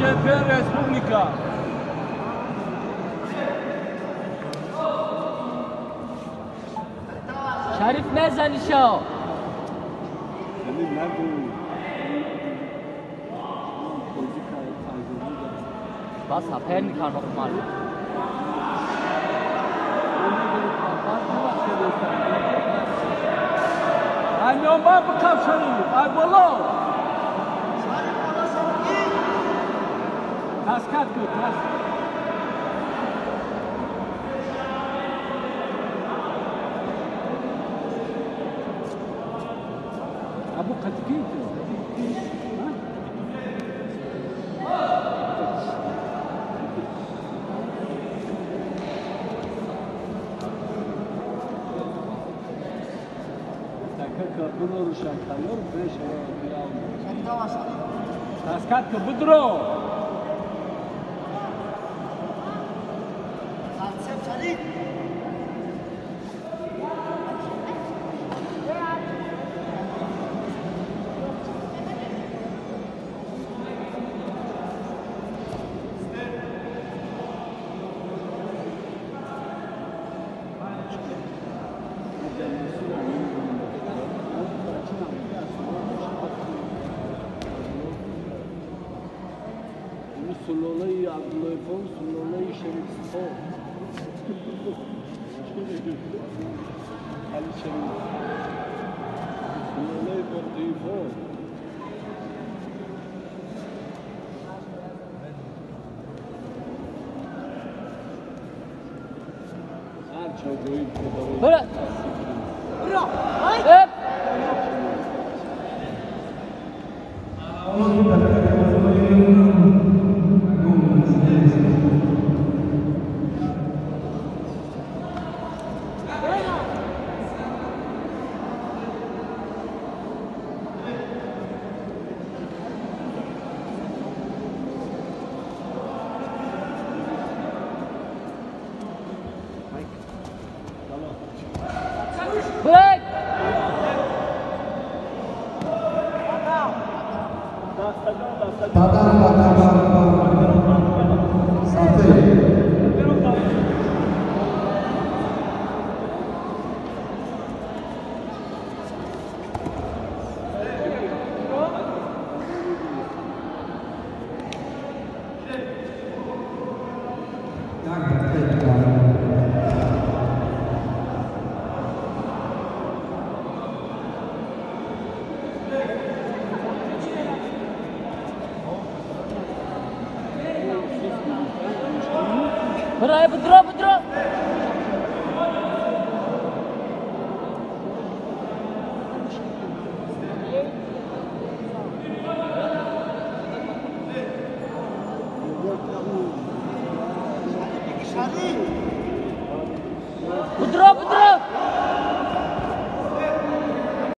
Чемпион республика. Шариф мезани шо. Бас соперника нормал. Ай, бикав Шариф, ай боло. Таскат кун, тас. Абу қатики? Таскатка будро. سلالة عبدالله سلالة شریف خان. علی شریف سلالة بردی خان. هر چاگویی برو Break! Bro, bro, bro.